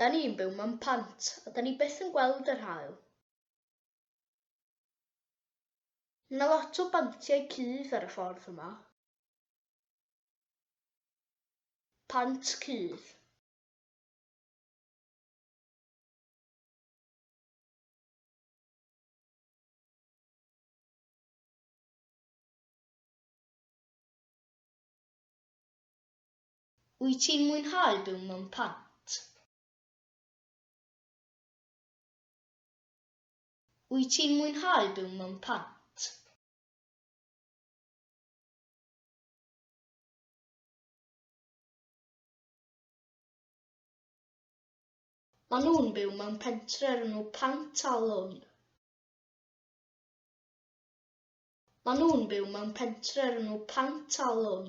Da ni'n byw mewn pant a da ni byth yn gweld yr haul. Mae 'na lot o bantiau cudd ar y ffordd yma. Pant cudd. Wyt ti'n mwynhau byw mewn pant? Wyt ti'n mwynhau byw mewn pant? Maen nhw'n byw mewn pentre o'r enw Pant Alun. Maen nhw'n byw mewn pentre o'r enw Pant Alun.